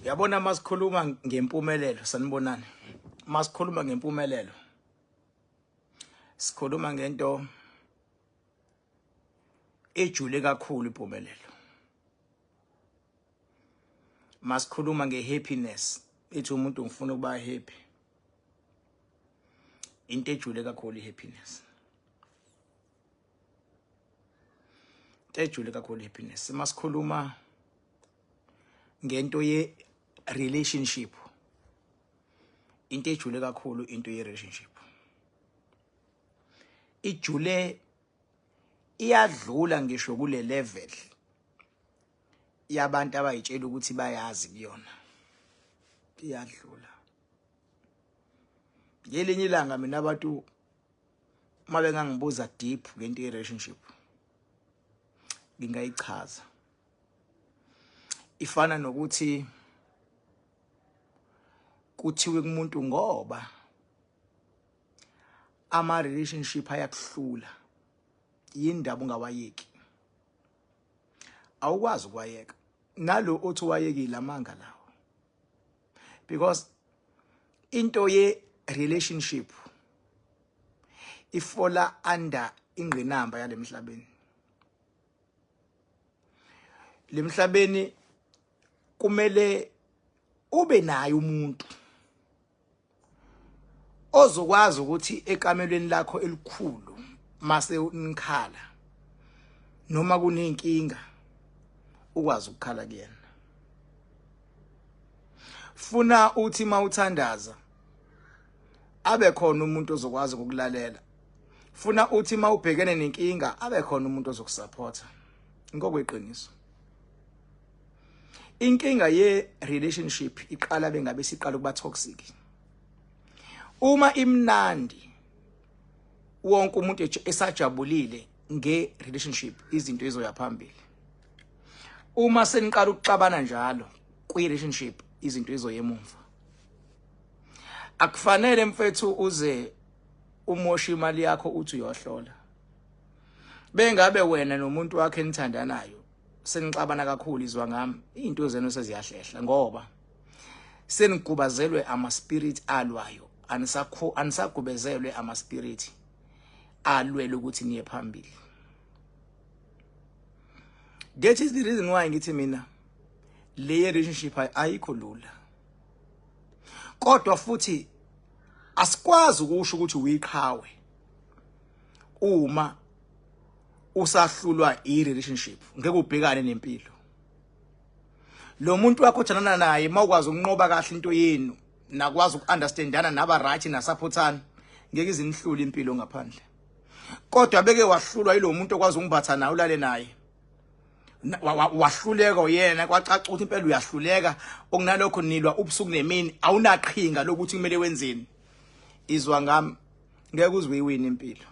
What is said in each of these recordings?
Yabona masikhuluma ngempumelelo, sanibonani. Masikhuluma ngempumelelo, sikhuluma ngento ejule kakhulu impumelelo. Masikhuluma ngehappiness, ithi umuntu ngifuna ukuba happy. Into ejule kakhulu ihappiness. Into ejule kakhulu ihappiness. Masikhuluma ngento ye relationship, into ejule kakhulu into ye relationship ijule, iyadlula ngisho kule level yabantu abayitshela ukuthi bayazi kuyona, iyadlula. Ngelinye ilanga mina abantu uma bengangibuza deep ngento ye relationship ngingayichaza, ifana nokuthi kuthiwe kumuntu ngoba ama relationship ayakuhlula, yindaba ungawayeki, awukwazi ukwayeka nalo othi wayekile, amanga lawo, because into ye relationship ifola under ingqinamba yalemhlabeni. Lemhlabeni kumele ube naye umuntu ozokwazi ukuthi ekamelweni lakho elikhulu mase unikhala noma kunenkinga ukwazi ukukhala kuyena. Funa uthi mawuthandaza abe khona umuntu ozokwazi ukukulalela. Funa uthi mawubhekene nenkinga abe khona umuntu ozokusupporta. Ngokweqiniso, inkinga ye relationship iqala bengabe siqala ukuba toxic. Uma imnandi, wonke umuntu esajabulile nge relationship, izinto izoya phambili. Uma seniqala ukuxabana njalo kwi relationship, izinto izoya emumva. Akufanele mfethu uze umoshe imali yakho uthi uyohlola bengabe wena nomuntu wakhe enithandanayo senixabana kakhulu. Izwa ngami, izinto zenu seziyahlehla ngoba senigubazelwe ama spirit alwayo, anisakho, anisagubezelwe ama spirit alwele ukuthi niye phambili. That is the reason why ngithi mina le relationship ayikho lula, kodwa futhi asikwazi ukusho ukuthi uyiqhawe uma usahlulwa i-relationship, ngeke ubhekane nempilo. Lo muntu wakho othandana naye, mawukwazi ukunqoba kahle into yenu, nakwazi uku-understandana, naba right, nasupportana, ngeke izinihlule impilo ngaphandle. Kodwa beke wahlulwa yilo muntu okwazi ukumbatha naye, ulale naye, wahluleka uyena, kwacaca ukuthi impela uyahluleka, okunalokho nilwa ubusuku nemini, awunaqhinga lokuthi kumele wenzeni. Izwa ngami, ngeke uze uyiwine impilo.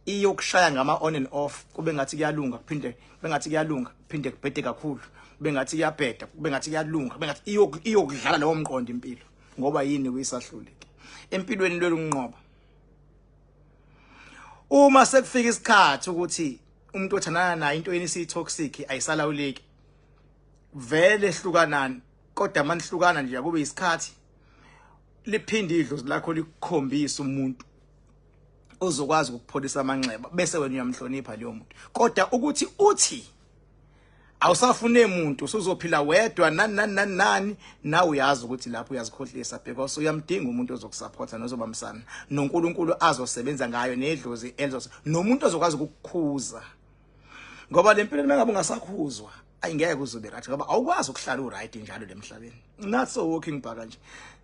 Iyokushaya ngama on and off, kube ngathi kuyalunga, kuphinde kube ngathi kuyalunga, kuphinde kubhede kakhulu, kube ngathi kuyabheda, kube ngathi kuyalunga, kube ngathi iyokudlala lowo mqondo impilo. Ngoba yini? Kuyisahluleke empilweni, lwela ukunqoba. Uma sekufika isikhathi ukuthi umuntu othandana naye into yeni isiyi-toxic, ayisalawuleki vele, hlukanani. Kodwa manihlukana nje, akube isikhathi liphinde idlozi lakho likukhombisa umuntu ozokwazi ukupholisa amanxeba, bese wena uyamhlonipha leyo muntu. Kodwa ukuthi uthi awusafune umuntu, usuzophila wedwa, nani nani nani nani, nawe uyazi ukuthi lapho uyazikhohlisa, because uyamdinga umuntu ozokusupporta nozobambisana noNkulunkulu azosebenza ngayo nedlozi elizos nomuntu ozokwazi ukukukhuza, ngoba le mpilo mengabe ungasakhuzwa ayingeke uzobe right, ngoba awukwazi ukuhlala uright njalo lemhlabeni. Not so walking bhaka nje,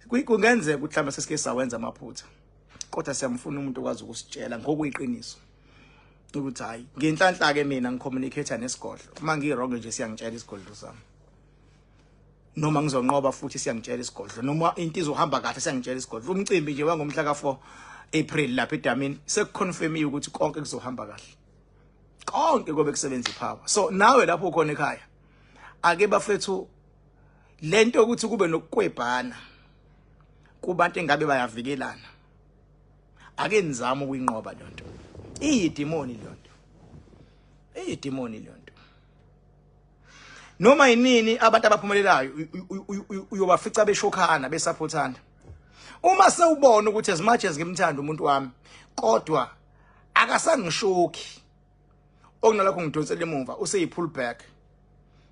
kungenzeka ukuthi mhlawumbe sesike sawenza amaphutha, kodwa siyamfuna umuntu okwazi ukusitshela ngokuyiqiniso ukuthi hayi. Ngenhlanhla ke mina ngicommunicate nesigodlo. Uma ngi-wrong nje, siyangitshela isigodlo sami. Noma ngizonqoba futhi, siyangitshela isigodlo. Noma into izohamba kahle, siyangitshela isigodlo. Umcimbi nje wangomhla ka-4 April lapha edamini, sekuconfirmiwe ukuthi konke kuzohamba kahle, konke kobe kusebenza ipower. So nawe lapho ukhona ekhaya, ake bafethu, lento ukuthi kube nokukwebhana kubantu engabe bayavikelana, ake nizame ukuyinqoba lonto. Iyidimoni lonto, iyidimoni lonto. Noma yinini abantu abaphumelelayo uyobafica beshokhana, besupportana. Uma sewubona ukuthi as much as ngimthanda umuntu wami, kodwa akasangishoki, okunalokho ngidonsela emuva, useyi pull back,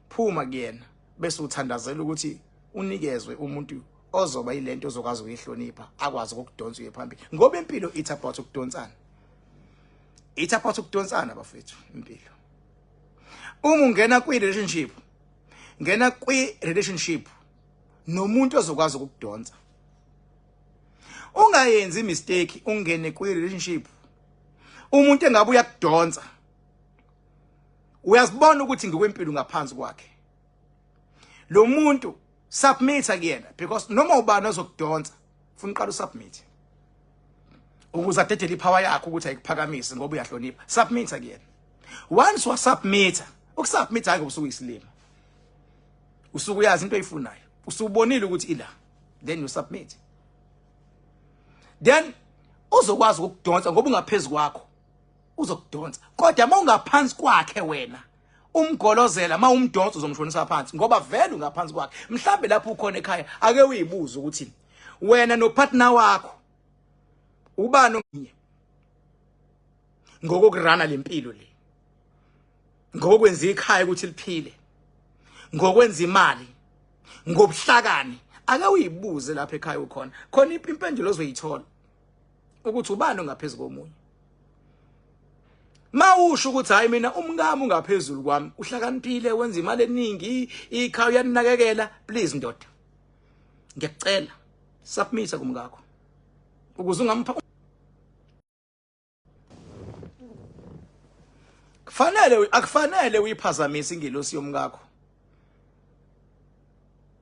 phuma kuyena bese uthandazela ukuthi unikezwe umuntu ozoba yilento ozokwazi ukuyihlonipha, akwazi ukukudonsa uye phambili, ngoba impilo it's about ukudonsana, it's about ukudonsana, bafethu, impilo. Uma ungena kwi relationship, ngena kwi relationship nomuntu ozokwazi ukukudonsa. Ungayenzi mistake ungene kwi relationship umuntu engabe uyakudonsa, uyazibona ukuthi ngikwempilo ngaphansi kwakhe lo muntu. Submit kuyena, because noma ubani ozokudonsa ufuna uqala usubmit ukuze adedele ipower yakho ukuthi ayikuphakamise, ngoba uyahlonipha. Submit kuyena. Once wa submit, ukusubmit hayi ngoba usuyisilima, usuke uyazi into oyifunayo, usubonile ukuthi ila, then you submit, then uzokwazi ukukudonsa ngoba ungaphezulu kwakho, uzokudonsa. Kodwa uma ungaphansi kwakhe wena umgolozela, uma umdonsa uzomshonisa phansi, ngoba vele ungaphansi kwakhe. Mhlambe lapho ukhona ekhaya, ake uyibuze ukuthi wena nopartner wakho ubani omunye ngokokurana lempilo le, ngokwenza ikhaya ukuthi liphile, ngokwenza imali, ngobuhlakani. Ake uyibuze lapha ekhaya ukhona khona, impendulo ozoyithola ukuthi ubani ongaphezulu komunye. Mawusho ukuthi hayi, mina umkami ungaphezulu kwami, uhlakaniphile, wenza imali eningi, ikhaya uyaninakekela, please ndoda, ngiyakucela, submit kumkakho ukuze ungampha. Kufanele, akufanele uyiphazamise ingelosi yomkakho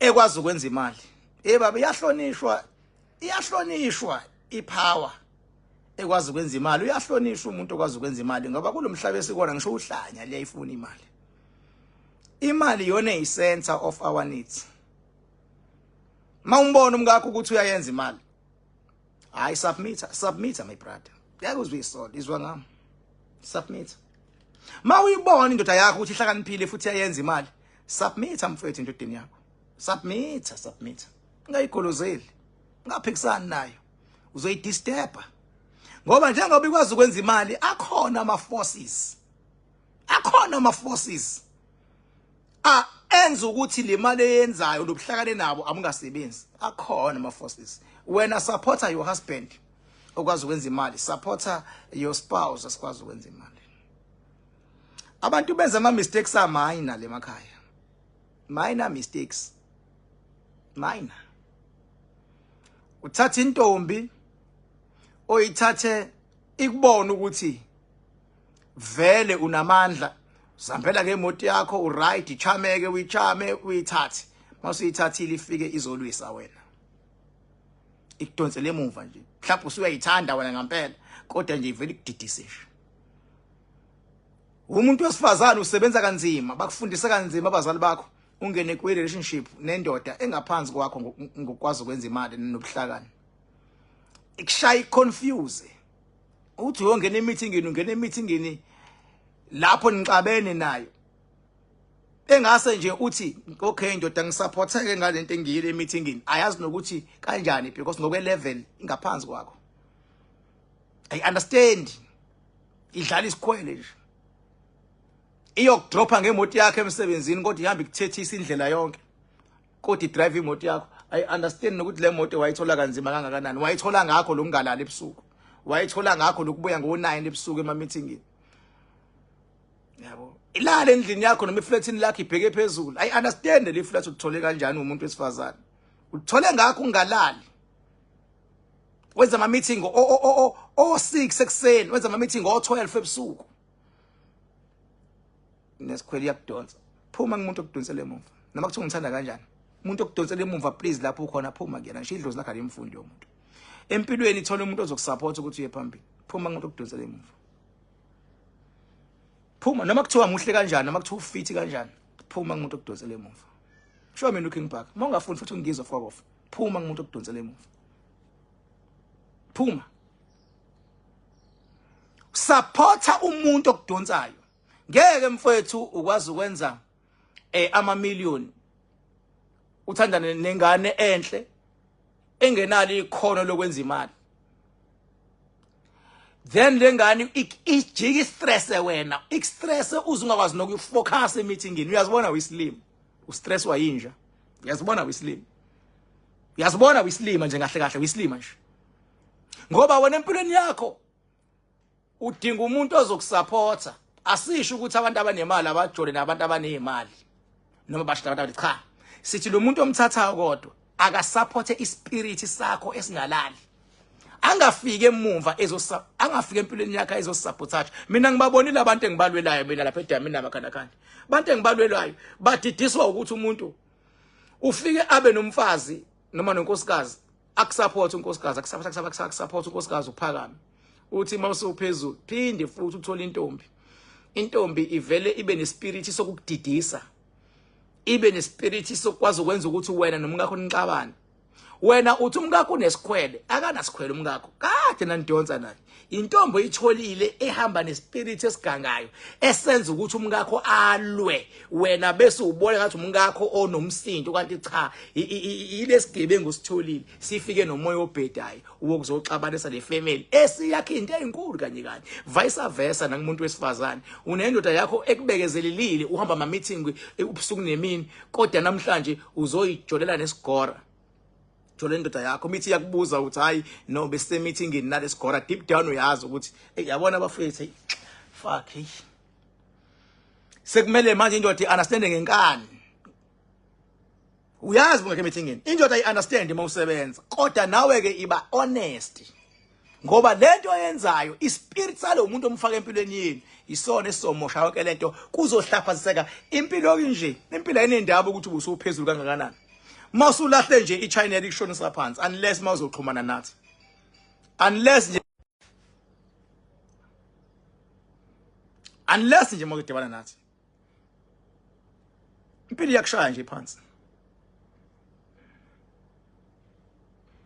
ekwazi ukwenza imali. Eh baba, iyahlonishwa, iyahlonishwa ipower ekwazi ukwenza imali. Uyahlonishwa umuntu okwazi ukwenza imali, ngoba kulomhlaba esikona ngisho uhlanya liyayifuna imali. Imali iyona eyi-center of our needs. Mawumbona umkakho ukuthi uyayenza imali, hayi, submit, submit my brother. Ngeke uzwe isolo, izwa ngami, submit. Mawuyibona indoda yakho ukuthi ihlakaniphile futhi iyayenza imali, submit mfethu endodeni yakho, submit, submit, ungayigolozeli, ungaphikisani nayo, uzoyidisturba, ngoba njengoba ikwazi ukwenza imali, akhona ama forces, akhona ama forces a enza ukuthi le mali eyenzayo lobuhlakane nabo amungasebenzi. Akhona ama forces. Wena supporter your husband okwazi ukwenza imali, supporter your spouse asikwazi ukwenza imali. Abantu benza ama mistakes aminor le makhaya, minor mistakes, minor. Uthatha intombi oyithathe ikubona ukuthi vele unamandla, uzihambela ngemoto yakho, uright, ichameke, uyichame, uyithathe. Masuyithathile, ifike izolwisa wena, ikudonsele emuva nje. Mhlawumbe usuyayithanda wena ngempela, kodwa nje ivele ikudidise nje. Umuntu wesifazane usebenza kanzima, bakufundisa kanzima abazali bakho, ungene kwi relationship nendoda engaphansi kwakho ngokwazi ukwenza imali nobuhlakani, ikushaya, iconfuse. Uthi uyongena emeetingini, ungena emeetingini lapho nixabene nayo. Engase nje uthi okay ndoda, ngisupporteke ngalento engiyile emeetingini, ayazi nokuthi kanjani, because ngokwe level ingaphansi kwakho. I understand, idlala isikhwele nje, iyokudropha ngemoto yakho emsebenzini, kodwa ihamba ikuthethisa indlela yonke, kodwa idrive imoto yakho. I understand nokuthi le moto wayithola kanzima kangakanani, wayithola ngakho lokungalali ebusuku, wayithola ngakho lokubuya ngo-9 ebusuku ema-meetingini, yabo. Ilala endlini yakho noma eflatini lakho, ibheke phezulu. I understand le flat uthole kanjani umuntu wesifazane, uthole ngakho ungalali, wenza ama meeting o 6 ekuseni, wenza ama meeting o 12 ebusuku. Nesikhweli iyakudonsa. Phuma kumuntu okudonsela emuva, noma kuthiwa ngithanda kanjani umuntu okudonsela emuva. Please, lapho ukhona, phuma kuyena. Ngisho idlozi lakhe alimfundi yomuntu. Empilweni ithola umuntu ozokusupport ukuthi uye phambili. Phuma kumuntu okudonsela emuva, phuma. Noma kuthiwa muhle kanjani, noma kuthiwa ufit kanjani, phuma kumuntu okudonsela emuva. Sho mina uKing Park. Uma ungafuni futhi ungizwa, fuck off. Phuma kumuntu okudonsela emuva, phuma. Supporta umuntu okudonsayo. Ngeke mfowethu ukwazi ukwenza. Ama million, uthandane nengane enhle engenalo ikhono lokwenza imali, then lengane ijike istress wena, istress uze ungakwazi nokufocus emeetingini. Uyazibona uyisilima, ustress wayinja. Uyazibona uyisilima, uyazibona uyisilima nje, kahle kahle uyisilima nje, ngoba wena empilweni yakho udinga umuntu ozokusupporta. Asisho ukuthi abantu abanemali abajole nabantu abanezimali noma basho abantu, cha, sithi lo muntu omthathayo kodwa akasupporte ispirit sakho esingalali, angafiki emumva ezosa, angafiki empilweni yakhe ezosabotage. Mina ngibabonile abantu engibalwelayo mina lapha edamini namakhandakhanda, abantu engibalwelayo badidiswa ukuthi umuntu ufike abe nomfazi noma nonkosikazi, akusupport unkosikazi, akusupport, akusupport unkosikazi, uphakame, uthi mawusuphezulu phinde futhi uthole intombi. Intombi ivele ibe nespirit sokukudidisa, ibe nespirit sokwazi ukwenza ukuthi wena nomkakho nixabane. Wena uthi umkakho unesikhwele, akanasikhwele umkakho, kade nanidonsa naye. Intombi oyitholile ehamba nespirit esigangayo esenza ukuthi umkakho alwe, wena bese ubona ngathi umkakho onomsindo, kanti cha, ilesigebengu sitholile, sifike nomoya obhedayo wokuzoxabanisa le family esiyakhe into ezinkulu kanye kanye. Vice versa nakumuntu wesifazane, unendoda yakho ekubekezelelile, uhamba ama meeting ubusuku nemini, kodwa namhlanje uzoyijolela nesigora. Thola indoda yakho, mithi iyakubuza ukuthi hayi no, bese meeting nalesigora, deep down uyazi ukuthi hey, yabona bafethu, hey, fuck, hey, sekumele manje indoda i-understand ngenkani. Uyazi ungekho emeetingini, indoda ayi-understand uma usebenza, kodwa nawe ke iba honest, ngoba lento oyenzayo, ispirit salo umuntu omfaka empilweni yenu isona esizomosha yonke lento, kuzohlaphaziseka impilo nje. Impilo ayinendaba ukuthi ubusuphezulu kangakanani, mawusulahle nje i-channel ikushonisa phansi, unless mawuzoxhumana nathi, unless nje mawudibana nathi, impilo iyakushaya nje phansi.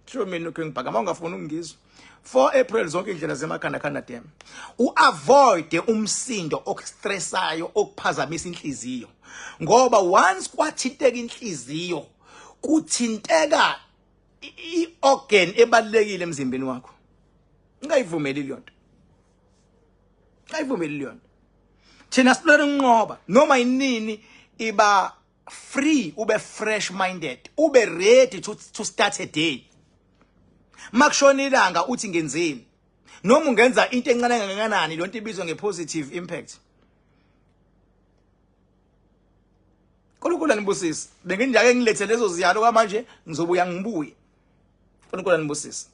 Sho mina ukhe ngibhaka, uma ungafuni ukungizwa, 4 April, zonke indlela zemakhanda khanda dam. Uavoid umsindo okustressayo, okuphazamisa inhliziyo, ngoba once kwathinteka inhliziyo, kuthinteka i-organ ebalulekile emzimbeni wakho. Ungayivumeli leyo nto, ungayivumeli leyo nto. Thina silwela ukunqoba noma inini. Iba free, ube fresh minded, ube ready to start a day. Makushona ilanga uthi ngenzeni, noma ungenza into encane kangakanani, lonto ibizwa ngepositive impact. uNkulunkulu anibusise. Benginjake ngilethe lezo ziyalo, kwamanje ngizobuya ngibuye. uNkulunkulu anibusise.